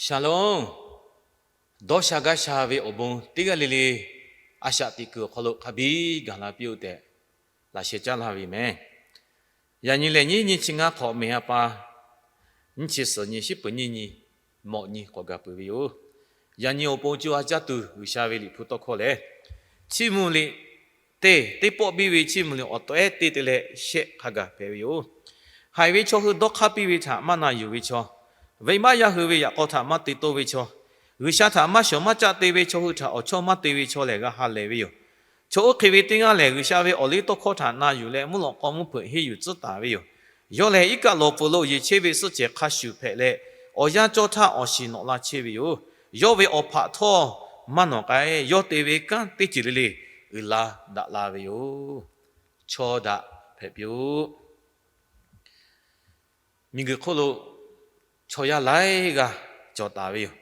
Shalom. Dawˇ sha gaˇ sha ve awˬ bon teˇ g'aˇ le le a shaꞈ teꞈ kuiˬ awˬ hk'aw lo hk'a biˇ gaˬ la piˇ-oˆ tehꞈ laꞈ sheh caˉ laˇ ve yoˬ meh. Yaꞈ nyi lehˬ, nyiˇ nyi chi ngaˇ hk'awꞈ mehˍ ha pa nyiˇ chi suhˍ nyi shiˉ peuˍ nyiˇ nyi mawꞈ nyi k'awꞈ gaˬ peuˬ ve yoˬ. Yaꞈ nyi awˬ pon co ha caˇ tuˬ G'uiˬsha ve Liꞈ hpu tawˇ hkawˇ lehˬ, Chiˇ mvuh liꞈ teˇ, teˇ pawˆ biˇ ve Chiˇ mvuh liꞈ awˬ tawehˉ teˇ te leh shehˆ hk'a gaˬ hpehꞈ ve yoˬ. Haiˬ ve chaw hui dawˇ hk'aˇ piˇ ve htaꞈ maˇ na yuˬ ve chaw, venˇbaˆ yaˇ hui ve yaꞈ k'aw htaꞈ maˇ te toˇ ve chaw, G'uiˬsha htaꞈ maˇ shawˍ maˇ caˆ te ve chaw hui htaꞈ awˬ chawˇ maˇ te ve chaw lehˬ g'a ha lehˬ ve yoˬ. Chaw oˇ hk'e ve teˇ g'aˇ lehˬ, G'uiˬsha ve awˬ liˇ tawˇ hkawˇ htaꞈ na yuˬ leh mvuhˇ lawꞈ k'aw mvuhˇ hpeuꞈ henˇ yuˬ tcuhˉ taˍ ve yoˬ. Yawˇ lehˬ, iˉ kaˆ lawˬ pfuhˍ lo yeˬ chehˇ ve suhˆ cehˬ hk'a shuˍ hpehꞈ leh, awˬ yanˇ cawˇ htaˇ awˬ shiˍ nawꞈ la chehˇ ve yoˬ. Yawˇ ve awˬ hpaꞈ htawˇ maˇ nawˬ k'ai. Yawˇ te ve kanˉ teˇ ceuˬ le le uiˍ la daꞈ la ve yoˬ. Chaw daꞈ hpehꞈ piˇ-oˆ. Miˬguiˬ hk'oˆ lo chaw yaˇ laiˉ g'aˇ cawˬ taˍ ve yoˬ.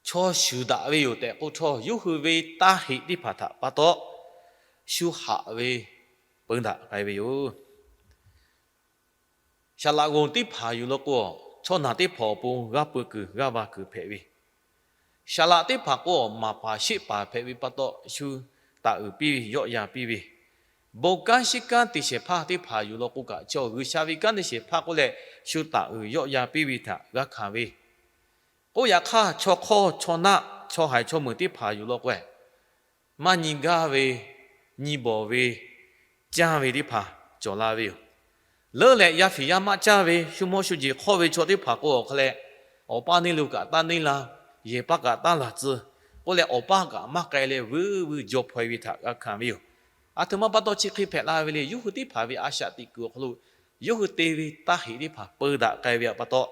Chaw shuˍ daꞈ ve yoˬ tehꞈ k'oˆ htawˇ, yawˇ hui ve taˇ heꞈ teˇ hpaˍ htaꞈ pa taw shu haꞈ ve peu daꞈ k'ai ve yoˬ. Saˍ laꞈ g'oˍ teˇ hpaˍ yuˬ law k'o, chaw naˬ teˇ hpaˍ awˬ pon g'aˇ peu kuiˬ g'aˇ va kuiˬ hpehꞈ ve, saˍ laꞈ teˇ hpaˍ k'o, maˍ paˍ sheˆ paˍ hpehꞈ ve pa taw, shu taˍ uiˍ piˇ ve, yawˆ yan piˇ ve, bon kanˉ shiˉ kanˉ te shehˍ hpaˇ teˇ hpaˍ yuˬ law k'o kaꞈ, chaw G'uiˬsha ve kanˉ te shehˍ hpaˇ k'oˆ leh shu taˍ uiˍ yawˆ yan piˇ ve htaꞈ g'a hkanˍ ve, k'oˆ yaꞈ hk'aˇ, chaw hk'awˇ chaw naˆ chaw haiˬ chaw meuˍ teˇ hpaˍ yuˬ law k'o, maˇ nyi gaˇ ve, nyi bawˬ ve, canˇ ve teˇ hpaˍ cawˬ la ve yoˬ. Leuˉ leh yaˇ fiˍ yaˇ maˆ caˇ ve, shu mawˇ shu jeˬ hk'awˇ ve chaw teˇ hpaˍ k'o, awˬ hk'a leh awˬ paˇ neˇ lo kaꞈ taˇ neˇ la, yehˬ paˇ kaꞈ taˇ laˬ tcuh, k'oˆ leh awˬ paˇ kaꞈ maˇ k'ai leh vuiˬ vuiˬ jaw hpaw-e ve htaꞈ g'a hkanˍ ve yoˬ. Aˬ htoꞈ ma pa taw chi hk'e hpehꞈ la ve le. Yawˇ hui teˇ hpaˍ ve a shaꞈ teꞈ kuiˬ awˬ hk'aw lo yawˇ hui te ve taˇ heꞈ teˇ hpaˍ peu daꞈ k'ai ve pa taw,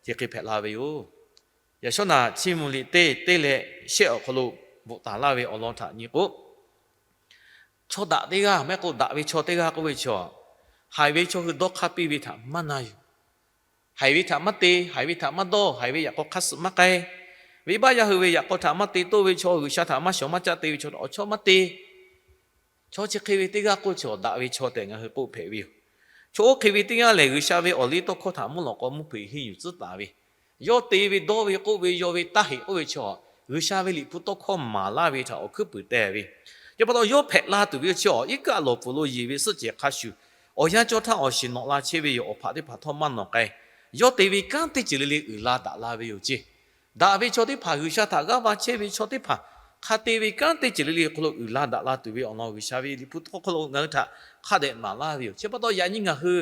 chi hk'e hpehꞈ la ve yoˬ. Yaꞈ shawˉ naꞈ Chiˇ mvuh liꞈ teˇ, teˇ leh shehˆ awˬ hk'aw lo bvuhꞈ taˍ laˇ ve awˬ lawn htaꞈ nyi k'o, chaw daꞈ teˇ g'aˇ, maˇ heˆ k'o daꞈ ve chaw teˇ g'aˇ k'oˆ ve chaw, haiˬ ve chaw hui dawˇ hk'aˇ piˇ ve htaꞈ maˇ na yuˬ. Haiˬ ve htaꞈ maˇ te, haiˬ ve htaꞈ maˇ dawˇ, haiˬ ve yaꞈ k'aw hk'aˇ suh maˇ k'ai. Venˇbaˆ yaˇ hui ve yaꞈ k'aw htaꞈ maˇ te toˇ ve chaw, G'uiˬsha htaꞈ maˇ shawˍ maˇ caˆ te ve chaw, awˬ chawˇ maˇ te. Chaw chi hk'e ve teˇ g'aˇ k'oˆ chaw daꞈ ve chaw tehꞈ ngaˬ hui k'oˆ hpehꞈ ve yoˬ. Chaw oˇ hk'e ve teˇ g'aˇ lehˬ, G'uiˬsha ve awˬ liˇ tawˇ hkawˇ htaꞈ mvuhˇ lawꞈ k'aw mvuhˇ hpeuꞈ henˇ yuˬ tcuhˉ taˍ ve, yawˇ te ve dawˇ ve k'oˆ ve yaw ve taˇ heꞈ k'oˆ ve chaw, G'uiˬsha ve Liꞈ hpu tawˇ hkawˇ maˍ laˇ ve htaꞈ awˬ hkuiˉ puiˍ teh ve. Chi pa taw yawˇ hpehꞈ la tuˬ ve chi awˬ iˉ kaˆ lawˬ pfuhˍ lo yeˬ ve suhˆ cehˬ hk'a shuˍ, awˬ yanˇ cawˇ htaˇ awˬ shiˍ nawꞈ la chehˇ ve yoˬ. Awˬ hpaꞈ teˇ hpaˍ htawˇ maˇ nawˬ k'ai. Yawˇ te ve kanˉ teˇ ceuˬ le le uiˍ la daꞈ la ve yoˬ ceˇ. Daꞈ ve chaw teˇ hpaˍ, G'uiˬsha htaꞈ g'aˇ va chehˇ ve chaw teˇ hpaˍ, hk'a te ve kanˉ teˇ ceuˬ le le awˬ hk'aw lo uiˍ la daꞈ la tuˬ ve awˬ lawn G'uiˬsha ve Liꞈ hpu tawˇ hkawˇ lo ngaˬ hui htaꞈ hk'a dehꞈ maˍ laˇ ve yoˬ. Chi pa taw yaꞈ nyi ngaˬ hui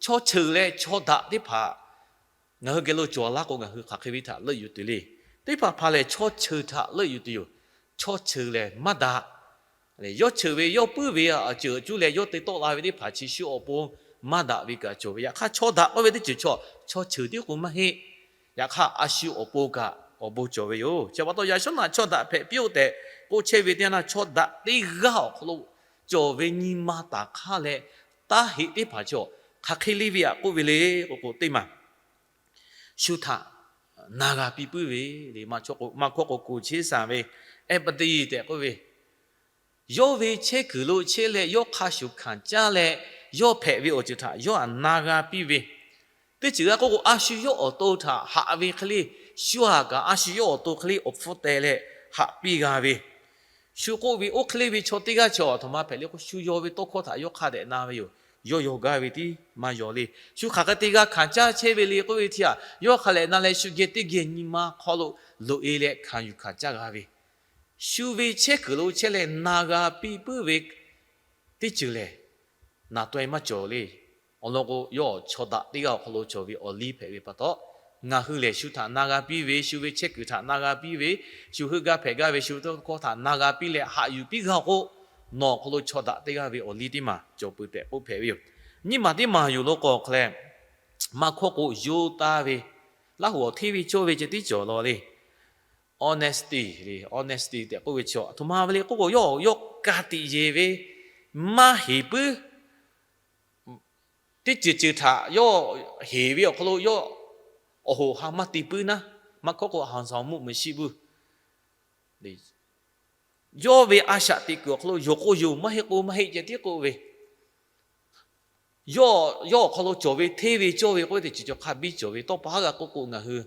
chaw ceuˬ leh chaw daꞈ teˇ hpaˍ ngaˬ hui geh lo cawˬ laˇ k'o, ngaˬ hui hk'aˬ hk'e ve htaꞈ leuˆ yuˬ tuˬ le. Teˇ hpaˍ hpaˍ lehˬ, chaw ceuˬ htaꞈ leuˆ yuˬ tuˬ yoˬ. Chaw ceuˬ lehˬ maˇ daꞈ. Yawˇ ceuˬ ve yawˇ puiˉ ve a ceuˬ cuˇ leh yawˇ te tawˆ la ve teˇ hpaˍ chi shu awˬ pon maˇ daꞈ ve kaꞈ cawˬ ve. Yaꞈ hk'aˇ, chaw daꞈ k'oˆ ve teˇ ceuˬ chaw, chaw ceuˬ tiˉ k'o maˇ heˆ. Yaꞈ hk'aˇ, a shu awˬ pon kaꞈ awˬ bon cawˬ ve yoˬ. Chi pa taw yaꞈ shawˉ naꞈ chaw daꞈ hpehꞈ piˇ-oˆ tehꞈ k'oˆ chehˇ ve teˇ yanˇ, chaw daꞈ teˇ g'aˇ awˬ hk'aw lo cawˬ ve nyi ma taˍ hk'aˇ leh taˇ heꞈ teˇ hpaˍ chaw, hk'aˬ hk'e le ve aꞈ k'oˆ ve le k'o k'o, teˇ maˬ shu htaꞈ na g'a piˇ puiˉ ve le. Maˇ hkawˇ k'o, koˍ cheˉ saˍ ve, empathy tehꞈ k'oˆ ve, yawˇ ve chehˇ kuiˬ lo chehˇ leh yawˇ hk'a shuˍ hkanˍ caˇ leh, yawˇ hpehꞈ ve awˬ ceuˬ htaꞈ yawˇ htaꞈ na g'a piˇ ve, teˇ ceuˬ g'a k'oˆ k'o, a shu yawˇ awˬ to htaꞈ haꞈ ve hk'e le, shu htaꞈ kaꞈ a shu yawˇ awˬ to hk'e le awˬ hpfuhˇ teh leh haꞈ piˇ g'a ve, shu k'oˆ ve, oˇ hk'e le ve chaw teˇ g'aˇ chaw aˬ htoꞈ ma hpehꞈ le k'o, shu yaw ve tawˇ hkawˇ htaꞈ yawˇ hk'a dehꞈ na ve yoˬ. Yawˇ yaw gaˇ ve tiˉ maˇ yaw le. Shu hk'aˬ hk'e te g'a hkanˍ caˇ chehˇ ve le k'oˆ ve htaꞈ yawˇ hk'a lehꞈ na leh shu geh teˇ geh nyi ma hk'aw lo loꞈ-e leh hkanˍ yuˬ hkanˍ caˇ g'a ve, shu ve chehˇ kuiˬ lo chehˇ leh na g'a piˇ puiˉ ve teˇ ceuˬ lehˬ, naˍ taweh maˇ cawˬ le. Awˬ lawn k'o, yawˇ chaw daꞈ teˇ g'aˇ awˬ hk'aw lo cawˬ ve awˬ liˇ hpehꞈ ve pa taw, ngaˬ hui lehˬ shu htaꞈ na g'a piˇ ve, shu ve chehˇ kuiˬ htaꞈ na g'a piˇ ve, shu heuˆ gaˇ hpehꞈ gaˇ ve, shu ve tawˇ hkawˇ htaꞈ na g'a piˇ leh haꞈ yuˬ piˇ g'a k'o, nawˬ awˬ hk'aw lo chaw daꞈ teˇ g'aˇ ve awˬ liˇ teˇ maˬ cawˬ peuˬ tehꞈ k'oˆ hpehꞈ ve yoˬ. Nyiˇ maˬ teˇ maˬ yoˬ lo k'o, awˬ hk'a leh maˇ hkawˇ k'o, yawˇ taˇ ve, Laˇ huˍ awˬ hteˇ ve cawˇ ve ceh tiˉ cawˬ law le. Honesty le, honesty tehꞈ k'oˆ ve chi aˬ htoꞈ ma ve le k'oˆ k'o, yawˇ yawˇ ka tiꞈ yeˬ ve, maˇ heˍ puiˉ teˇ ceuˬ ceuˬ htaꞈ yawˇ heˍ ve awˬ hk'aw lo yawˇ awˬ hoꞈ ha maˇ te puiˉ naˉ, maˇ hkawˇ k'o, ဟန်ဆောင်မှုမရှိဘူး. Yawˇ ve a shaꞈ teꞈ kuiˬ awˬ hk'aw lo yoˬ k'o yoˬ, maˇ heˆ k'o maˇ heˆ ceh tiˉ k'oˆ ve, yawˇ yawˇ awˬ hk'aw lo cawˬ ve hteˇ ve cawˇ ve k'oˆ ve teˇ ceuˬ cawˬ hk'a biˇ cawˬ ve, tawˇ pa haˉ g'a k'oˆ k'o ngaˬ hui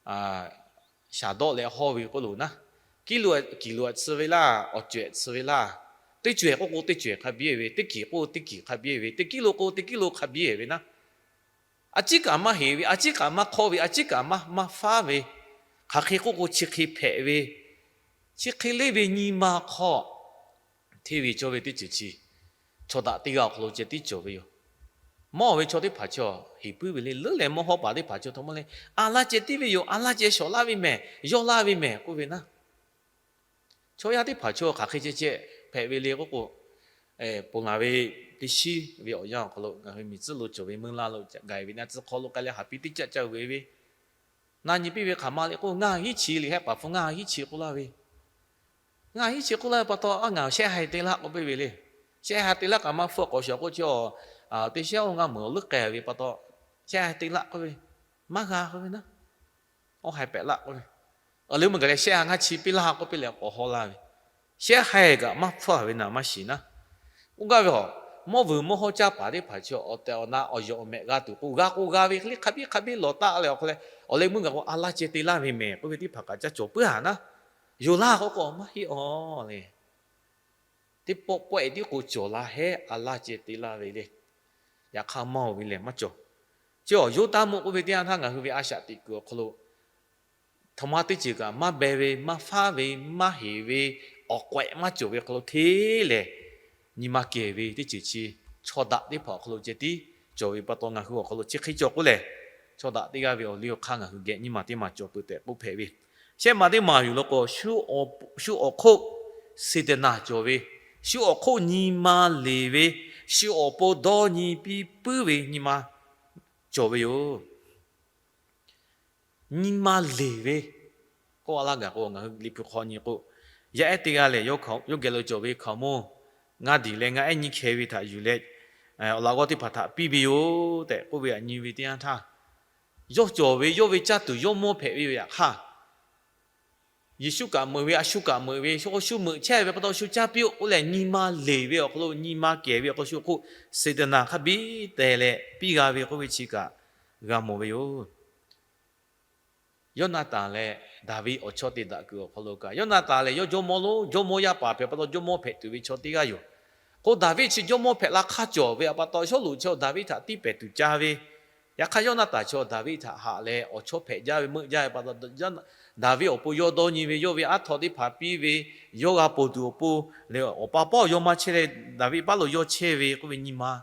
shaˍ dawˆ leh hawˇ ve k'oˆ loˬ naˉ, kiˉ lo kiˍ lo tcuh ve laˇ, awˬ cawehꞈ tcuh ve laˇ. Teˇ cawehꞈ k'oˆ k'o teˇ cawehꞈ hk'a biˇ ve, teˇ kiˍ k'oˆ k'o teˇ kiˍ hk'a biˇ ve, teˇ kiˉ lo k'o teˇ kiˉ lo hk'a biˇ ve naˉ, a ciˉ kaꞈ maˇ heˍ ve, a ciˉ kaꞈ maˇ hk'awˇ ve, a ciˉ kaꞈ maˇ maˇ faˉ ve, hk'aˬ hk'e k'oˆ k'o chi hk'e hpehꞈ ve, chi hk'e leˇ ve nyi ma hk'aw hteˇ ve cawˇ ve teˇ ceuˬ chi chaw daꞈ teˇ g'aˇ awˬ hk'aw lo ceh tiˉ cawˬ ve yoˬ. Mawˇ ve chaw teˇ hpaˍ chaw heˍ puiˉ ve le, leuˉ leh mawˇ hawˉ paˍ teˇ hpaˍ chaw htaꞈ mawˇ le, a laˇ ceh tiˉ ve yoˬ, a laˇ ceh shawˍ laˇ ve mehˬ, yawˇ laˇ ve mehˬ k'oˆ ve naˉ, chaw yaˇ teˇ hpaˍ chaw hk'aˬ hk'e ceh ceh hpehꞈ ve le k'oˆ k'o, ponˬ laˬ ve teˇ shiˉ ve awˬ yanˇ awˬ hk'aw lo ngaˬ hui miˬ tcuhˉ lo cawˬ ve meuˇ laˇ lo gaiˬ ve naˉ tcuh hk'aw lo k'ai leh haˍ piˇ teˇ caˆ caˇ ve ve, na nyi piˇ ve hk'aˬ ma le k'o, ngaˬ hiˉ chi liꞈ hehˆ paˍ hpu ngaˬ hiˉ chi k'oˆ laˇ ve, ngaˬ hiˉ chi k'oˆ laˇ ve pa taw, a ngaˬ shehˆ haiˬ te laˇ k'oˆ piˇ ve le. Shehˆ haiˬ te laˇ kaꞈ maˇ hpfuhˇ k'awꞈ shawˍ k'oˆ chi, teˇ shehˆ oˇ ngaˇ meuˍ awˬ leuˉ k'ai ve pa taw, shehˆ haiˬ te laˇ k'oˆ ve, maˇ g'a k'oˆ ve naˉ, oˇ haiˬ pehꞈ laˇ k'oˆ ve, awˬ leh meuˇ gaˬ leh shehˆ haiˬ ngaˇ chi piˇ laˇ k'oˆ piˇ leh k'awꞈ haw laˇ ve, shehˆ haiˬ kaꞈ maˇ hpfuhˇ ve naˍ maˇ shiˍ naˉ, oˇ gaˇ ve a, mawˇ vuiˬ mawˇ hawˉ caˇ paˍ teˇ hpaˍ chi awˬ tehˬ awˬ na awˬ yawˬ awˬ mehꞈ g'a tuˬ k'o, g'a k'o g'a ve hk'e le hk'a biˇ hk'a biˇ lawˬ taˆ leh awˬ hk'aw leh, awˬ leh meuˇ gaˬ k'o a laˇ ceh te laˇ ve mehˬ k'oˆ ve teˇ hpaˍ kaꞈ caˇ cawˬ puiˉ haˍ naˉ, yoˬ laˇ k'oˆ k'o maˇ heˆ awˬ le. Teˇ pawˆ pawehˇ tiˉ k'o cawˬ la hehˉ a laˇ ceh te laˇ ve le. Yaꞈ hk'aˇ mawˇ ve lehˬ maˇ cawˬ. Chi awˬ yawˇ taˇ mawˇ k'oˆ ve teˇ yanˇ htaˇ ngaˬ hui ve a shaꞈ teꞈ kuiˬ awˬ hk'aw lo htaꞈ ma teˇ ceuˬ kaꞈ maˇ beh ve, maˇ faˉ ve, maˇ heˍ ve, awˬ k'awehꞈ maˇ cawˬ ve hk'aw lo hteˇ lehˬ, nyi ma kehˬ ve teˇ ceuˬ chi chaw daꞈ teˇ hpaˍ awˬ hk'aw lo ceh tiˉ cawˬ ve pa taw ngaˬ hui awˬ hk'aw lo chi hk'e cawˬ k'oˆ lehˬ, chaw daꞈ teˇ g'aˇ ve awˬ liˇ awˬ hk'aˇ ngaˬ hui geh nyiˇ maˬ teˇ maˬ cawˬ peuˬ tehꞈ k'oˆ hpehꞈ ve. Shehˆ maˬ teˇ maˬ yuˬ law k'o, shu awˬ hk'oˆ Saˍtanˍ cawˬ ve, shu awˬ hk'oˆ nyi ma leˬ ve, shu awˬ pon dawˇ nyi piˇ puiˉ ve nyi ma cawˬ ve yoˬ. Nyi ma leˬ ve k'oˆ a laˇ gaˬ k'o, ngaˬ hui Liꞈ hpu hk'aw nyi k'o, yaˇ ehˉ teˇ g'aˇ lehˬ, yawˇ geh lo cawˬ ve hkaoˍmonˇ ngaˇ diˬ leh ngaˇ ehˉ nyiˇ hkeh ve htaꞈ yuˬ leh, awˬ laꞈ g'awˇ teˇ hpaˍ htaꞈ piˇ ve yoˬ tehꞈ k'oˆ ve htaꞈ nyi ve teˇ yanˇ htaˇ, yawˇ cawˬ ve yawˇ ve caˇ tuˬ yawˇ mawˇ hpehꞈ ve yoˬ. Yaꞈ hk'aˇ, Yeˍsuˆ kaꞈ meuꞈ ve, a shu kaꞈ meuꞈ ve, shu k'o shu meuꞈ chehˇ ve pa taw shu caˇ piˇ-oˆ k'oˆ leh, nyi ma leˬ ve awˬ hk'aw lo, nyi ma kehˬ ve awˬ hk'aw shu hk'oˆ Saˍtanˍ hk'a biˇ te leh piˇ g'a ve k'oˆ ve chi kaꞈ g'a mawˬ ve yoˬ. Yawˇnaˍtanˍ leh Daˍviˆ awˬ chawˇ te daꞈ kuiˬ awˬ hk'aw lo kaꞈ, Yawˇnaˍtanˍ lehˬ yawˇ jawˇmawˇ lonˉ, jawˇmawˇ yaˇ paˍ hpehꞈ pa taw jawˇmawˇ hpehꞈ tuˬ ve chaw teˇ g'aˇ yoˬ. K'o Daˍviˆ chi jawˇmawˇ hpehꞈ la hk'aˇ cawˬ ve pa taw, Sawˉluꞈ chaw Daˍviˆ htaꞈ tiˇ pehˍ tuˬ ca ve, yaꞈ hk'aˇ Yawˇnaˍtanˍ chaw Daˍviˆ htaꞈ haꞈ leh awˬ chawˇ hpehꞈ jaˇ ve meuˆ jaˇ ve pa taw, Daˍviˆ awˬ pon yawˇ dawˇ nyi ve, yawˇ ve aˉ htaw teˇ hpaˍ piˇ ve, yawˇ g'a ponˬ tuˬ awˬ pon leh awˬ pa pawˆ yawˇ maˇ chehˇ leh Daˍviˆ paˉ lo yawˇ chehˇ ve k'oˆ ve nyi ma,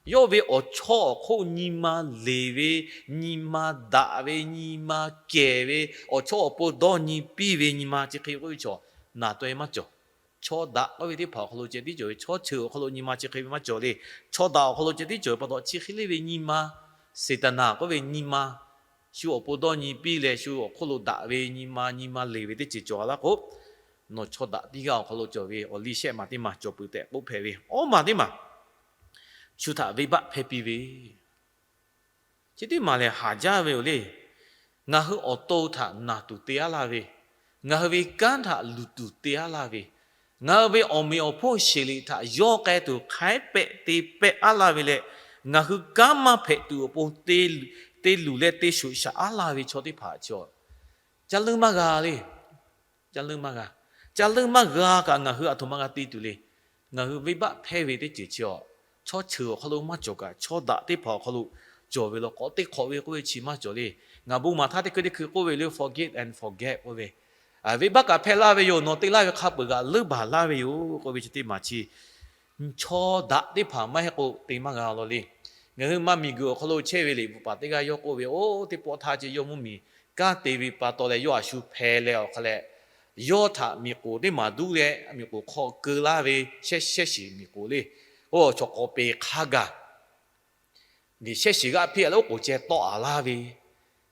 yawˇ ve awˬ chawˇ awˬ hk'oˆ nyi ma leˬ ve, nyi ma daꞈ ve, nyi ma kehˬ ve, awˬ chawˇ awˬ pon dawˇ nyi piˇ ve nyi ma chi hk'e k'oˆ ve chaw naˬ taweh maˇ cawˬ. Chaw daꞈ k'oˆ ve teˇ hpaˍ awˬ hk'aw lo ceh tiˉ cawˬ ve, chaw ceuˬ awˬ hk'aw lo nyi ma chi hk'e ve maˇ cawˬ le. Chaw daꞈ awˬ hk'aw lo ceh tiˉ cawˬ ve pa taw, chi hk'e leˇ ve nyi ma, Saˍtanˍ k'oˆ ve nyi ma, shu awˬ pon dawˇ nyi piˇ leh shu awˬ hk'oˆ lo daꞈ ve nyi ma, nyi ma leˬ ve teˇ ceuˬ cawˬ a laˇ k'o, nawˬ chaw daꞈ teˇ g'aˇ awˬ hk'aw lo cawˬ ve awˬ liˇ shehˆ maˬ teˇ maˬ cawˬ peuˬ tehꞈ k'oˆ hpehꞈ ve. Awˇ maˬ teˇ maˬ, shu htaꞈ venˇbaˆ hpehˇ piˇ ve chi teˇ maˬ lehˬ haˍ jaˇ ve yoˬ le. Ngaˬ hui awˬ to htaꞈ naˬ tuˬ te aˉ laˇ ve, ngaˬ hui ve kanˉ htaꞈ luˬ tuˬ te aˉ laˇ ve, ngaˬ hui ve awˬ meꞈ awˬ hponˇ sheˍ liꞈ htaꞈ yawˇ k'ai tuˬ hk'aiˉ pehˆ te pehˆ aˉ laˇ ve leh, ngaˬ hui kanˉ maˇ hpehꞈ tuˬ awˬ pon te luˬ leh te shoꞈ shaꞈ aˉ laˇ ve chaw teˇ hpaˍ chi, ca leuˉ maˇ g'a le. Ca leuˉ maˇ g'a. Ca leuˉ maˇ g'a kaꞈ ngaˬ hui aˬ htoꞈ ma g'a te tuˬ le. Ngaˬ hui venˇbaˆ hpehˇ ve teˇ ceuˬ chi a, chaw ceuˬ awˬ hk'aw lo maˇ cawˬ kaꞈ, chaw daꞈ teˇ hpaˍ awˬ hk'aw lo cawˬ ve law k'o, teˇ hk'awꞈ ve k'oˆ ve chi maˇ cawˬ le. Ngaˬ bon maˍ htaˇ teˇ hkui teˇ hkui k'oˆ ve le, forgive and forget k'oˆ ve, venˇbaˆ kaꞈ hpehˇ laˇ ve yoˬ. Nawˬ te laˇ ve hk'a peuˬ kaꞈ leuˉ baˬ laˇ ve yoˬ k'oˆ ve chi teˇ maˬ chi chaw daꞈ teˇ hpaˍ maˇ heˆ k'o te maˇ g'a law le. Ngaˬ hui maˇ miˬguiˬ awˬ hk'aw lo chehˇ ve liꞈ bvuhꞈ paˍ teˇ g'aˇ yawˇ k'oˆ ve, oˇ teˇ pawˆ htaˇ ceh yawˇ mvuhˇmiˬ kanˉ te ve pa taw leh yawˇ a shu hpeh leh awˬ hk'a leh, yawˇ htaꞈ miˬ k'oˍ teˇ maˬ duˉ leh miˬ k'oˍ hk'aw keu laˇ ve, shehˇ shehˇ shiˍ miˬ k'oˍ le, oˇ chaw k'awꞈ peˍ hk'a gaˬ, shehˇ shiˍ g'aˆ hpiˇ a leh oˉ k'oˍ ceh tawˆ a laˇ ve,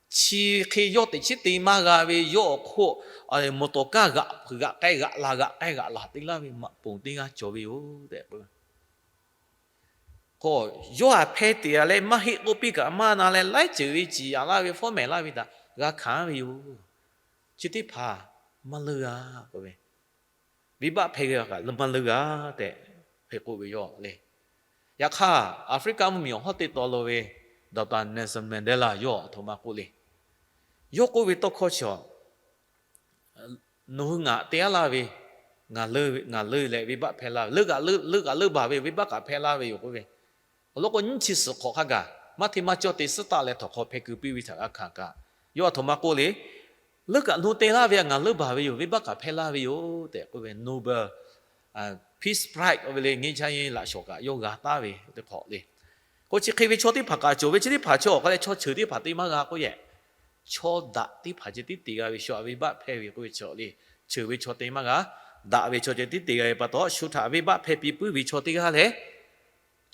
chi hk'e yawˇ teꞈ chiˉ te maˇ g'a ve, yawˇ awˬ hk'oˆ mawˬ tawˍ kaˇ g'aꞈ hpeuꞈ g'aꞈ k'ai g'aꞈ la g'aꞈ k'ai g'aꞈ la te laˇ ve maꞈ poˍ teˇ g'aˇ cawˬ ve yoˬ tehꞈ k'o, k'o, yawˇ htaꞈ hpeh teꞈ a leh maˇ heˆ k'oˆ piˇ kaꞈ maˇ na leh laiˉ ceuˬ ve ciˍ yaꞈ laˇ ve fawˉ mehˍ laˇ ve htaꞈ g'a hkanˍ ve yoˬ. Chi teˇ hpaˍ maˇ leuˇ g'a k'oˆ ve, venˇbaˆ hpehˇ g'a kaꞈ maˇ leuˇ g'a tehꞈ hk'e k'oˆ ve yoˬ le. Yaꞈ hk'aˇ, Aˍfriˆkaˆ mvuhˇmiˬ awˬ hawˉ teˇ taw lo ve Doctor Nelson Mandela yawˇ aˬ htoꞈ ma k'oˆ le. Yawˇ k'oˆ ve tawˇ hkawˇ chi, nawˬ hui ngaˬ te aˉ laˇ ve, ngaˬ leuˆ leh venˇbaˆ hpehˇ laˇ ve, leuˆ kaꞈ leuˆ baˬ ve yoˬ, venˇbaˆ kaꞈ hpehˇ laˇ ve yoˬ k'oˆ ve. Awˬ lawn k'o, nyiˇ chi suhˍ hk'awꞈ hk'a gaˬ maˇ hteˇ maˇ cawˇ te suhˉ taˆ leh htawnˍ hk'aw hpeh kuiˬ piˇ ve htaꞈ g'a hkanˍ kaꞈ, yawˇ a htoꞈ ma k'oˆ le, leuˆ kaꞈ nawˬ hui te laˇ ve ngaˬ leuˆ baˬ ve yoˬ, venˇbaˆ kaꞈ hpehˇ laˇ ve yoˬ tehꞈ k'oˆ ve, Nobel Peace Prize oˇ ve le, ngeh chaˇ yeˇ laꞈ shawˍ kaꞈ yawˇ g'a taˍ ve teˇ hk'awꞈ le. K'o chi hk'e ve chaw teˇ hpaˍ kaꞈ cawˬ ve chi teˇ hpaˍ chaw awˬ hk'a leh chaw cheuˬ teˇ hpaˍ te maˇ g'a k'oˆ yehˬ. Chaw daꞈ teˇ hpaˍ ceh tiˉ te g'a ve, shu htaꞈ venˇbaˆ hpehˇ ve k'oˆ ve chaw le. Cheuˬ ve chaw te maˇ g'a. Daꞈ ve chaw ceh tiˉ te g'a ve pa taw, shu htaꞈ venˇbaˆ hpehˇ piˇ puiˉ ve chaw teˇ g'aˇ lehˬ,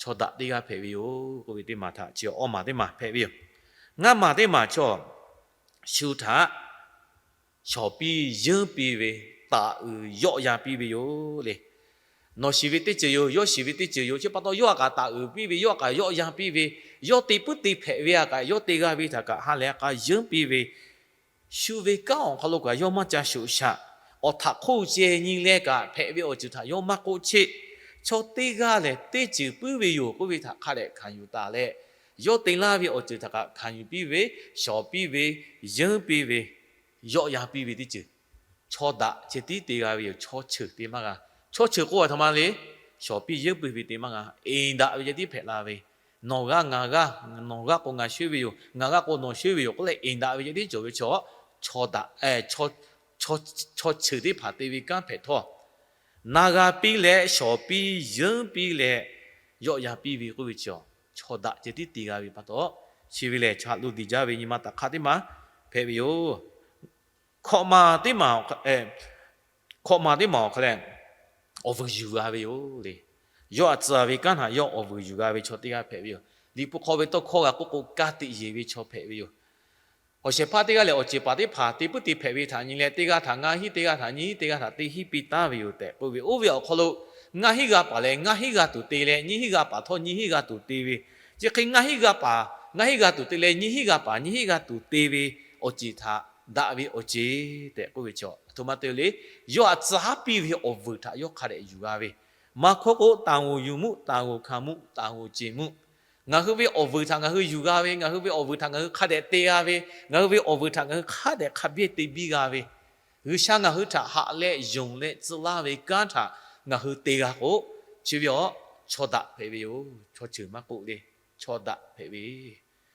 chaw daꞈ teˇ g'aˇ hpehꞈ ve yoˬ k'oˆ ve teˇ maˬ htaꞈ chi awˬ maˬ teˇ maˬ hpehꞈ ve yoˬ. Ngaˇ maˬ teˇ maˬ chaw, shu htaꞈ shawˍ piˇ yeunˇ piˇ ve, taˍ uiˍ yawˆ yan piˇ ve yoˬ le. Nawˬ shiˍ ve teˇ ceuˬ yoˬ, yawˇ shiˍ ve teˇ ceuˬ yoˬ. Chi pa taw yawˇ a kaꞈ taˍ uiˍ piˇ ve, yawˇ a kaꞈ yawˆ yan piˇ ve, yawˇ te puiˉ te hpehꞈ ve a kaꞈ, yawˇ te g'a ve htaꞈ kaꞈ ha lehˬ a k'a yeunˇ piˇ ve, shu ve kanˉ awˬ hk'aw lo kaꞈ yawˇ maˇ ca shoꞈ shaꞈ. Awˬ htaꞈ hk'oˆ ceh nyi leh kaꞈ hpehꞈ ve awˬ ceuˬ htaꞈ yawˇ maˇ k'oˆ cheˆ. Chaw teˇ g'aˇ lehˬ teˇ ceuˬ puiˉ ve yoˬ k'oˆ ve htaꞈ hk'a dehꞈ hkanˍ yuˬ taˍ leh, yawˇ te laˇ ve awˬ ceuˬ htaꞈ kaꞈ hkanˍ yuˬ piˇ ve, shawˍ piˇ ve, yeunˇ piˇ ve, yawˆ yan piˇ ve teˇ ceuˬ, chaw daꞈ ceh tiˉ te g'a ve yoˬ. Chaw cheuˬ te maˇ g'a. Chaw cheuˬ k'oˆ a htoꞈ ma le, shawˍ piˇ yeunˇ piˇ ve te maˇ g'a. Eˍ daꞈ ve ceh tiˉ hpehꞈ la ve, nawˬ g'aˇ ngaˬ g'aˇ, nawˬ g'aˇ k'o ngaˬ shuˉ ve yoˬ, ngaˬ g'aˇ k'o nawˬ shuˉ ve yoˬ k'oˆ leh eˍ daꞈ ve ceh tiˉ cawˬ ve chaw, chaw daꞈ, chaw cheuˬ teˇ hpaˍ te ve kanˉ hpehꞈ htawˇ, na g'a piˇ leh shawˍ piˇ yeunˇ piˇ leh yawˆ yan piˇ ve k'oˆ ve chi, chaw daꞈ ceh tiˉ te g'a ve pa taw, chi ve lehˬ chaꞈ lo diˬ jaˇ ve nyi ma taꞈ hk'aˇ teˇ maˬ hpehꞈ ve yoˬ. Hkawꞈ maˬ teˇ maˬ, hkawꞈ maˬ teˇ maˬ awˬ hk'a leh awˬ vuiˬ yuˬ g'a ve yoˬ le. Yawˇ a tcuh ve kanˉ htaꞈ yawˇ awˬ vuiˬ yuˬ g'a ve chaw teˇ g'aˇ hpehꞈ ve yoˬ. Liꞈ hpu hk'aw ve tawˇ hkawˇ g'a k'oˆ k'o, ka tiꞈ yeˬ ve chaw hpehꞈ ve yoˬ. Awˬ shehˍ hpaˇ teˇ g'aˇ lehˬ, awˬ ceˬ paˍ teˇ hpaˍ te puiˉ te hpehꞈ ve htaꞈ nyi leh, teˇ g'aˇ htaꞈ ngaˇ hinˉ, teˇ g'aˇ htaꞈ nyiˇ hinˉ, teˇ g'aˇ htaꞈ teˇ hinˉ piˇ taˉ ve yoˬ tehꞈ k'oˆ ve. Oˇ ve awˬ hk'aw lo ngaˇ hinˉ g'a paˍ lehˬ, ngaˇ hinˉ g'a tuˬ te leh, nyiˇ hinˉ g'a paˍ htawˇ nyiˇ hinˉ g'a tuˬ te ve, chi hk'e ngaˇ hinˉ g'a paˍ ngaˇ hinˉ g'a tuˬ te leh, nyiˇ hinˉ g'a paˍ nyiˇ hinˉ g'a tuˬ te ve awˬ ceˬ htaꞈ daꞈ ve awˬ ceˬ tehꞈ k'oˆ ve chi, a htoꞈ ma te le, yawˇ a tcuh haˉ piˇ ve awˬ vuiˬ htaꞈ yawˇ hk'a dehꞈ yuˬ g'a ve. Maˇ hkawˇ k'o, တန်ခိုးယူမှု, တန်ခိုးခံမှု, တန်ခိုးကျင့်မှု. Ngaˬ hui ve awˬ vuiˬ htaꞈ ngaˬ hui yuˬ g'a ve, ngaˬ hui ve awˬ vuiˬ htaꞈ ngaˬ hui hk'a dehꞈ te g'a ve, ngaˬ hui ve awˬ vuiˬ htaꞈ ngaˬ hui hk'a dehꞈ hk'a biˇ te biˇ g'a ve, G'uiˬsha ngaˬ hui htaꞈ haꞈ leh yonˍ leh tcuh laˇ ve kanˉ htaꞈ ngaˬ hui te g'a k'o, chi ve awˬ chaw daꞈ hpehꞈ ve yoˬ. Chaw ceuˬ maˇ k'oˆ le, chaw daꞈ hpehꞈ ve,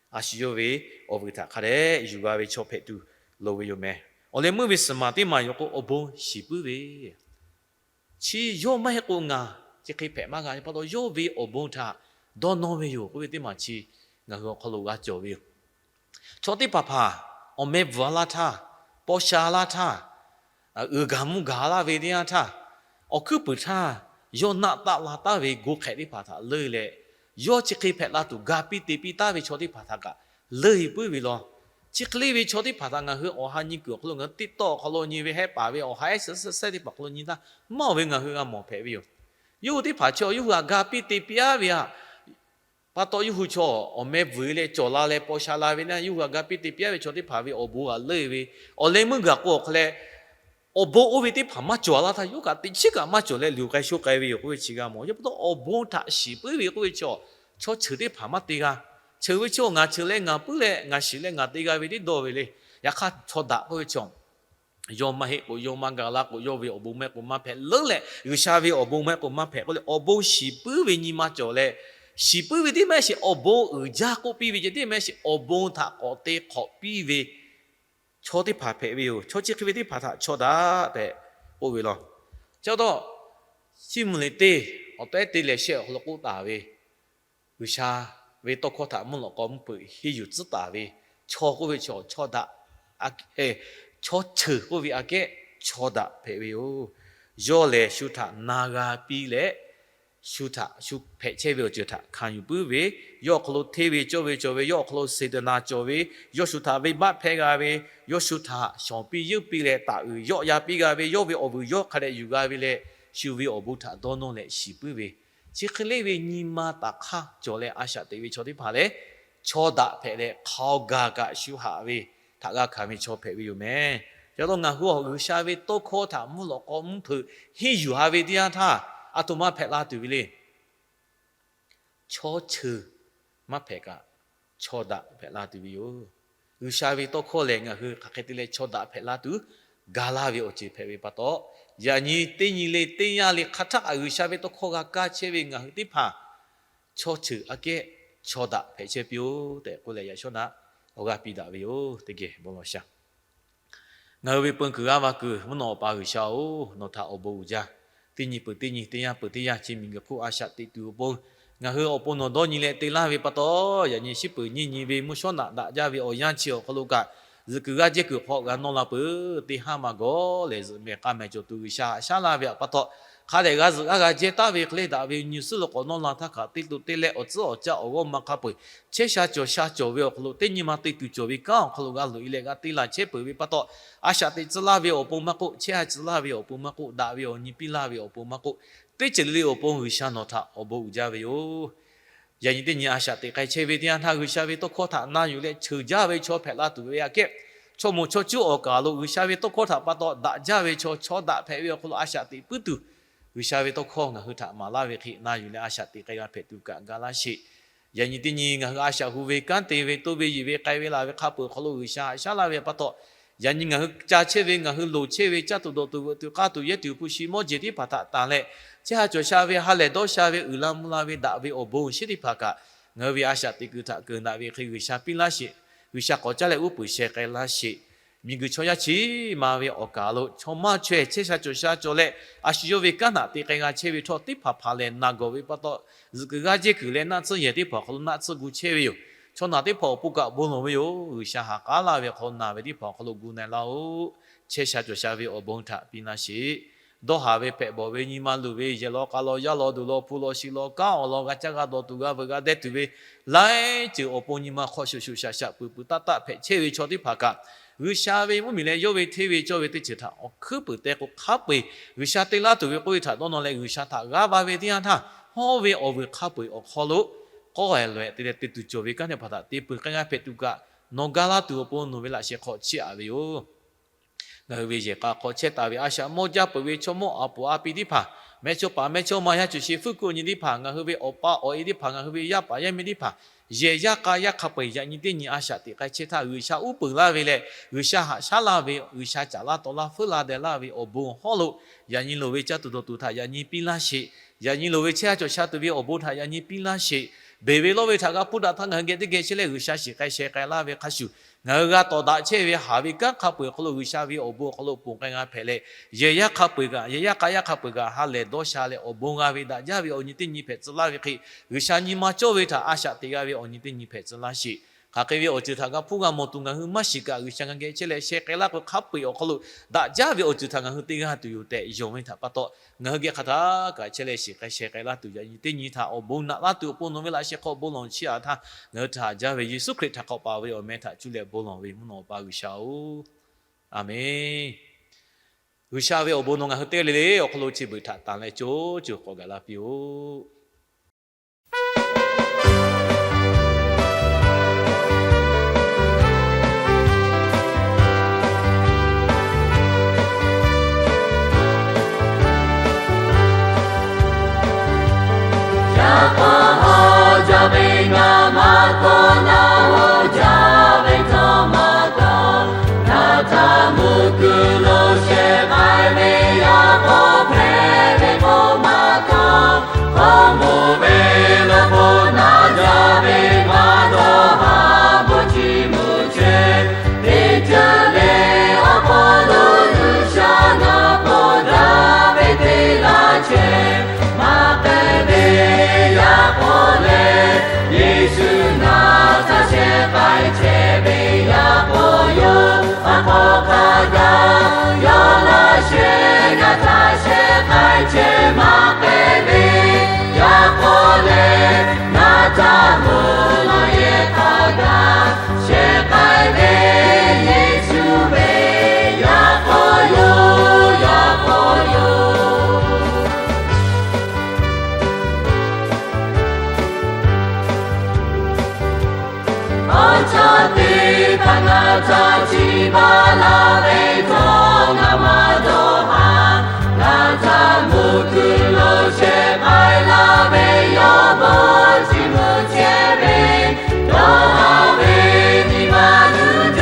a shu yawˇ ve awˬ vuiˬ htaꞈ hk'a dehꞈ yuˬ g'a ve chaw hpehꞈ tuˬ loˍ ve yoˬ meh. Awˬ leh meuˇ ve suhˍ maˬ teˇ maˬ yoˬ k'o, awˬ bon shiˍ puiˉ ve chi yawˇ maˇ heˆ k'o ngaˬ chi hk'e hpehꞈ maˇ g'a ve pa taw, yawˇ ve awˬ bon htaꞈ dawˇ nawˇ ve yoˬ k'oˆ ve teˇ maˬ chi ngaˬ hui awˬ hk'aw lo g'a cawˬ ve yoˬ. Chaw teˇ hpaˍ hpaˍ awˬ meh bvuhꞈ a laˇ htaˇ, paw sha laˇ htaˇ, uiˍ gaˬ mvuh gaˬ laˇ ve teˇ yanˇ htaˇ, awˬ hkuiˉ puiˍ htaˇ yawˇ naˆ taˆ la taˍ ve go hk'ehꞈ teˇ hpaˍ htaꞈ leuˇ leh, yawˇ chi hk'e hpehꞈ la tuˬ ga piˇ te piˇ taˍ ve chaw teˇ hpaˍ htaꞈ kaꞈ leuˇ puiˉ ve law. Chi hk'e le ve chaw teˇ hpaˍ htaꞈ ngaˬ hui awˬ ha nyi kuiˬ awˬ hk'aw lo, ngaˬ hui teˇ tawˆ awˬ hk'aw lo nyi ve, hehˉ paˍ ve awˬ ha ehˉ suhˉ suhˉ suhˉ teˇ hpaˍ awˬ hk'aw lo nyi htaˇ, maˇ oˬ ve ngaˬ hui g'a mawˬ hpehꞈ ve yoˬ. Yawˇ hui teˇ hpaˍ chaw yawˇ hui htaꞈ ga piˇ te piˇ aˉ ve htaꞈ pa taw, yawˇ hui chaw awˬ meh bvuhꞈ leh cawˬ la leh paw sha la ve na, yawˇ hui htaꞈ ga piˇ te piˇ aˉ ve chaw teˇ hpaˍ ve awˬ bon g'a leuˇ ve, awˬ leh meuˇ gaˬ k'o awˬ hk'a leh, awˬ bon oˇ ve teˇ hpaˍ maˇ cawˬ a laˇ htaˇ, yawˇ kaꞈ teˇ chiˉ kaꞈ maˇ cawˬ leh luˬ k'ai sho k'ai ve yoˬ k'oˆ ve chi g'a mawˬ. Chi pa taw, awˬ bon htaꞈ shiˍ puiˉ ve k'oˆ ve chaw, chaw cheuˬ teˇ hpaˍ maˇ te g'a. Cheuˬ ve chaw ngaˬ cheuˬ leh ngaˬ puiˉ leh ngaˬ shiˍ leh ngaˬ te g'a ve teˇ dawˇ ve le. Yaꞈ hk'aˇ, chaw daꞈ k'oˆ ve chaw, yawˇ maˇ heˆ k'o, yawˇ maˇ ga laˇ k'o, yawˇ ve awˬ bon maˇ heˆ k'o maˇ hpehꞈ leuˉ leh, G'uiˬsha ve awˬ bon maˇ heˆ k'o maˇ hpehꞈ k'oˆ leh, awˬ bon shiˍ puiˉ ve nyi ma cawˬ leh, shiˍ puiˉ ve teˇ maˇ heˆ sheˍ, awˬ bon uiˍ jaˇ k'oˆ piˇ ve ceh teˇ maˇ heˆ sheˍ, awˬ bon htaꞈ k'awꞈ te hk'awꞈ piˇ ve chaw teˇ hpaˍ hpehꞈ ve yoˬ. Chaw chi hk'e ve teˇ hpaˍ htaꞈ chaw daꞈ tehꞈ k'oˆ ve law. Chi pa taw, Siˉmonˍ liꞈ teˇ awˬ tehˉ te lehˬ shehˆ awˬ hk'aw lo k'oˆ taˍ ve, G'uiˬsha ve tawˇ hkawˇ htaꞈ mvuhˇ lawꞈ k'aw mvuhˇ hpeuꞈ henˇ yuˬ tcuhˉ taˍ ve chaw k'oˆ ve chaw, chaw daꞈ, chaw cheuˬ k'oˆ ve aꞈ kehˉ chaw daꞈ hpehꞈ ve yoˬ. Yawˇ lehˬ shu htaꞈ na g'a piˇ leh, shu htaꞈ shu hpehꞈ chehˇ ve awˬ ceuˬ htaꞈ hkanˍ yuˬ puiˉ ve, yawˇ awˬ hk'aw lo hteˇ ve cawˇ ve cawˬ ve, yawˇ awˬ hk'aw lo Saˍtanˍ cawˬ ve, yawˇ shu htaꞈ venˇbaˆ hpehˇ g'a ve, yawˇ shu htaꞈ shawˍ piˇ yeunˇ piˇ leh taˍ uiˍ yawˆ yan piˇ g'a ve, yawˇ ve awˬ vuiˬ yawˇ hk'a dehꞈ yuˬ g'a ve leh, shu ve awˬ bon htaꞈ dawˇ nawˇ leh shiˍ puiˉ ve, chi hk'e le ve nyi ma taꞈ hk'aˇ cawˬ leh a shaꞈ teꞈ ve chaw teˇ hpaˍ lehˬ, chaw daꞈ hpehꞈ leh hk'aoˍ gaˬ kaꞈ shu haꞈ ve htaꞈ g'a hkanˍ ve chaw hpehꞈ ve yoˬ meh. Chi pa taw ngaˬ hui awˬ G'uiˬsha ve tawˇ hkawˇ htaꞈ mvuhˇ lawꞈ k'aw mvuhˇ hpeuꞈ henˇ yuˬ ha ve teˇ yanˇ htaˇ, aˬ htoꞈ ma hpehꞈ la tuˬ ve le. Chaw cheuˬ maˇ hpehꞈ kaꞈ, chaw daꞈ hpehꞈ la tuˬ ve yoˬ. G'uiˬsha ve tawˇ hkawˇ lehˬ, ngaˬ hui hk'aˬ hk'e te leh chaw daꞈ hpehꞈ la tuˬ ga laˇ ve awˬ ceuˬ hpehꞈ ve pa taw, yaꞈ nyi teˇ nyi le teˇ yanˇ le hk'a htaˇ kaꞈ G'uiˬsha ve tawˇ hkawˇ g'a kaˇ chehˇ ve ngaˬ hui teˇ hpaˍ, chaw ceuˬ aꞈ kehˉ chaw daꞈ hpehꞈ chehˇ piˇ-oˆ tehꞈ k'oˆ leh, yaꞈ shawˉ naꞈ awˬ g'aˇ piˇ daꞈ ve yoˬ. Teˇ geh bon lawˬ shaˍ. Ngaˬ hui ve peu kuiˬ g'aˇ va kuiˬ mvuhˇ naw awˬ pa G'uiˬsha-oˬ, nawˬ htaꞈ awˬ bon uiˍ jaˇ. Teˇ nyi peuˬ teˇ nyi, teˇ yanˇ peuˬ teˇ yanˇ, chi miˬguiˬ hk'oˆ a shaꞈ teꞈ tuˬ awˬ pon ngaˬ hui awˬ pon nawˬ dawˇ nyi leh te laˇ ve pa taw, yaꞈ nyi shiˉ peuˬ nyiˇ nyi ve mvuhˇ shawˉ naꞈ daꞈ jaˇ ve awˬ yanˇ chi awˬ hk'aw lo kaꞈ, zuhꞈ kuiˬ g'aˇ jehˇ kuiˬ hk'aw g'a nawˇ la peuˬ. Teˇ haˉ maˬ gawˬ lehˬ, zuhꞈ mehˬ k'a mehˬ cawˬ tuˬ G'uiˬsha haꞈ shaˉ laˇ ve pa taw, hk'a dehꞈ g'a zuhꞈ g'aˇ g'a jehˇ taˍ ve hk'e leh daꞈ ve nyi suhˉ lo k'awꞈ nawˇ la htaˇ kaꞈ, teˇ to teˇ leh awˬ tcuhˉ awˬ caˆ awˬ g'awˇ ma hk'a peu-eˬ, chehˇ sha cawˬ sha cawˬ ve awˬ hk'aw lo teˇ nyi ma te tuˬ cawˬ ve kanˉ awˬ hk'aw lo g'a loꞈ e leh g'a te la chehˇ peuˬ ve pa taw, a shaꞈ teꞈ tcuh laˇ ve awˬ pon maˇ k'oˆ, chehˇ ha tcuh laˇ ve awˬ pon maˇ k'oˆ, daꞈ ve awˬ nyi piˇ laˇ ve awˬ pon maˇ k'oˆ, teˇ ceuˬ le le awˬ pon G'uiˬsha nawˬ htaꞈ awˬ bon uiˍ jaˇ ve yoˬ. Yaꞈ nyi teˇ nyi a shaꞈ teꞈ k'ai chehˇ ve teˇ yanˇ htaˇ, G'uiˬsha ve tawˇ hkawˇ htaꞈ na yuˬ leh cheuˬ jaˇ ve chaw hpehꞈ la tuˬ ve aꞈ kehˉ, chaw moˍ chaw cuˉ awˬ kaˍ lo G'uiˬsha ve tawˇ hkawˇ htaꞈ pa taw daꞈ jaˇ ve chaw, chaw daꞈ hpehꞈ ve awˬ hk'aw lo a shaꞈ teꞈ puiˉ tuˬ, G'uiˬsha ve tawˇ hkawˇ ngaˬ hui htaꞈ maˍ laˇ ve hk'e na yuˬ leh a shaꞈ teꞈ k'ai g'a hpehꞈ tuˬ kaꞈ ga laˇ sheˍ. Yaꞈ nyi teˇ nyi ngaˬ hui a shaꞈ hu ve, kanˉ te ve, toˇ ve, yeˬ ve, k'ai ve, laˬ ve hk'a peu-eˬ awˬ hk'aw lo G'uiˬsha haꞈ shaˉ laˇ ve pa taw, yaꞈ nyi ngaˬ hui ca chehˇ ve, ngaˬ hui loˍ chehˇ ve, caˇ tuˬ dawˬ tuˬ, veuꞈ tuˬ, k'aˇ tuˬ, yehˇ tuˬ, hpu shi mawˇ jeˬ teˇ hpaˍ htaꞈ tanˬ leh, chehˇ ha cawˬ sha ve, ha lehˬ dawˇ sha ve, uiˍ la mvuh la ve, daꞈ ve awˬ bon sheˉ teˇ hpaˍ kaꞈ, ngaˬ hui ve a shaꞈ teꞈ kuiˬ htaꞈ keunˍ daꞈ ve hk'e G'uiˬsha piˇ laˇ sheˍ. G'uiˬsha k'awꞈ caˉ leh uˉ peunˍ sheh k'ai laˇ sheˍ. Miˬguiˬ chaw yaˇ chi ma ve awˬ kaˍ lo chaw maˇ chaweh chehˇ sha cawˬ sha cawˬ leh, a shu yawˇ ve kanˉ htaꞈ te k'ai g'a chehˇ ve htawˇ, teˇ hpaˍ hpaˍ lehˬ naˬ gawˬ ve pa taw, zuhꞈ kuiˬ g'aˇ jehˇ kuiˬ leh naˆ tsuhˇ yehˬ teˇ hpaˍ awˬ hk'aw lo naˆ tsuhˇ gu chehˇ ve yoˬ. Chaw naˬ teˇ hpaˍ awˬ pon kaꞈ bon lawˬ ve yoˬ. G'uiˬsha haꞈ k'aˉ laˇ ve hk'aw naˬ ve teˇ hpaˍ awˬ hk'aw lo gu na-e laˇ-oˆ. Chehˇ sha cawˬ sha ve awˬ bon htaꞈ piˇ laˇ sheˍ. Dawˇ haˍ ve, hpehꞈ bawˬ ve, nyi ma luˬ ve, yehˬ law k'a law, yaˇ law duˬ law, hpu law shi law, kanˉ awˬ lawn g'a caˇ g'a dawˬ tuˬ, g'a veuꞈ g'a deh tuˬ ve laiˉ ceuˬ awˬ pon nyi ma hk'aw shuˍ shuˍ shaˍ shaˍ puiˬ puiˬ taˆ taˆ hpehꞈ chehˇ ve chaw teˇ hpaˍ kaꞈ, G'uiˬsha ve mvuhˇmiˬ leh yawˇ ve hteˇ ve cawˇ ve teˇ ceuˬ htaꞈ awˬ hkuiˉ puiˍ teh k'o hk'a peu-eˬ G'uiˬsha te laˇ tuˬ ve k'oˆ ve htaꞈ dawˇ nawˇ leh, G'uiˬsha htaꞈ g'aˇ va ve teˇ yanˇ htaˇ, hawˉ ve awˬ vuiˬ hk'a peu-eˬ awˬ hk'aw lo k'awˇ-e laweh te leh te tuˬ cawˬ ve kanˉ teˇ hpaˍ htaꞈ te peuˬ k'ai g'a hpehꞈ tuˬ kaꞈ, nawˬ ga laˇ tuˬ awˬ pon nawˬ ve laꞈ sheh hk'aw chiˇ aꞈ ve yoˬ. Ngaˬ hui ve yehˬ k'a hk'aw chehˇ taˍ ve a shaꞈ mawˇ jaˇ peuˬ ve chaw mawˇ a poˍ a pi teˇ hpaˍ, mehˇchawˇ paˍ mehˇchawˇma yaˇ cuˬ shi fuˉ kuˆ nyi teˇ hpaˍ, ngaˬ hui ve awˬ pa awˬ e teˇ hpaˍ, ngaˬ hui ve yaˇ paˍ yaˇ miˇ teˇ hpaˍ, yehˬ yaˇ k'a yaˇ hk'a peu-eˬ yaꞈ nyi teˇ nyi a shaꞈ teꞈ k'ai chehˇ htaˇ, G'uiˬsha uˉ peunˍ laˇ ve leh G'uiˬsha haꞈ shaˉ laˇ ve, G'uiˬsha caˍ laˇ taw laˇ feuˉ la deh laˇ ve awˬ bon hawˉ lo, yaꞈ nyi loˍ ve caˇ tuˬ dawˬ tuˬ htaꞈ yaꞈ nyi piˇ laˇ sheˍ. Yaꞈ nyi loˍ ve chehˇ ha cawˬ sha tuˬ ve awˬ bon htaꞈ yaꞈ nyi piˇ laˇ sheˍ. Beˬ ve lawˇ ve htaꞈ g'a hpuˇ daꞈ htaˇ ngaˬ hui geh teˇ geh chehˇ leh G'uiˬsha shiˍ k'ai sheh k'ai laˇ ve hk'a shuˍ, ngaˬ hui g'a tawˍ daꞈ chehˇ ve haˍ ve kanˉ hk'a peu-eˬ awˬ hk'aw lo G'uiˬsha ve awˬ bon awˬ hk'aw lo ponˬ k'ai g'a hpehꞈ leh, yehˬ yaˇ hk'a peu-eˬ kaꞈ, yehˬ yaˇ k'a yaˇ hk'a peu-eˬ kaꞈ ha lehˬ dawˇ sha leh awˬ bon g'a ve daꞈ jaˇ ve awˬ nyi teˇ nyi hpehꞈ tcuh laˇ ve hk'e, G'uiˬsha nyi ma cawˇ ve htaꞈ a shaꞈ teꞈ g'a ve awˬ nyi teˇ nyi hpehꞈ tcuh laˇ sheˍ. Hk'aˬ hk'e ve awˬ ceuˬ htaꞈ g'a hpuˇ g'a mawˬ tuˬ ngaˬ hui maˇ shiˍ kaꞈ, G'uiˬsha ngaˬ geh chehˇ leh sheh k'ai laˇ k'o hk'a peu-eˬ awˬ hk'aw lo daꞈ jaˇ ve awˬ ceuˬ htaꞈ ngaˬ hui te g'a tuˬ yoˬ tehꞈ yonˍ ve htaꞈ pa taw, ngaˬ hui geh hk'aˬ htaˇ kaꞈ chehˇ leh shiˍ k'ai sheh k'ai laˇ tuˬ yaꞈ nyi teˇ nyi htaꞈ awˬ bon naꞈ laˇ tuˬ awˬ pon nawˬ ve laꞈ sheh hk'aw bon lawˬ chiˇ aꞈ htaˇ, ngaˬ hui htaꞈ haꞈ jaˇ ve Yeˍsuˆ Hkriꞈ htaꞈ hk'awꞈ paˍ ve awˬ meh htaꞈ cuˇ leh bon lawˬ ve mvuhˇ naw awˬ pa G'uiˬsha-oˬ, Aˬmenˍ. G'uiˬsha ve awˬ bon nawˬ ngaˬ hui teˇ g'aˇ le le awˬ hk'aw lo chi beuꞈ htaꞈ tanˬ leh co co k'awꞈ gaˬ la piˇ-oˆ. Yaꞈ k'aw jaˇ ve ngaˬ maˇ kawˆ, nawˬ hui jaˇ ve htawˇ maˇ kawˆ, ngaˬ htaꞈ mvuhˇ kuiˬ lo sheh k'ai ve yaˇ k'aw hpehꞈ ve k'o maˇ kawˆ, k'awꞈ mvuh ve law k'o, na jaˇ ve maˇ dawˇ haˍ bon chi mvuh chehˇ. Teˇ ceuˬ le awˬ hk'aw lo G'uiˬsha ngaˬ k'awꞈ daꞈ ve te laˇ chehˇ. Maˇ k'ai ve yaˇ k'aw lehˬ, Yeˍsuˆ ngaˬ htaꞈ sheh k'ai chehˇ ve yaˇ k'aw yoˬ. A k'aw hk'a gaˬ yawˇ laˇ shehˍ, ngaˬ htaꞈ sheh k'ai chehˇ. Maˇ k'ai ve yaˇ k'aw lehˬ, ngaˬ htaꞈ mvuhˇ naw yehˬ hk'a gaˬ sheh k'ai ve Yeˍsuˆ ve yaˇ k'aw yoˬ, yaˇ k'aw yoˬ. Awˬ cawˬ teˇ hpaˍ ngaˬ htaꞈ chiˇ baˬ laˇ ve htawˇ ngaˬ maˇ dawˇ haˍ. Ngaˬ htaꞈ mvuhˇ kuiˬ lo sheh k'ai laˇ ve yawˇ bon chi mvuh chehˇ ve, dawˇ haˍ ve nyi ma g'uiˬ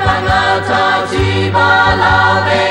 Ngaˬ htaꞈ chiˇ baˬ laˇ ve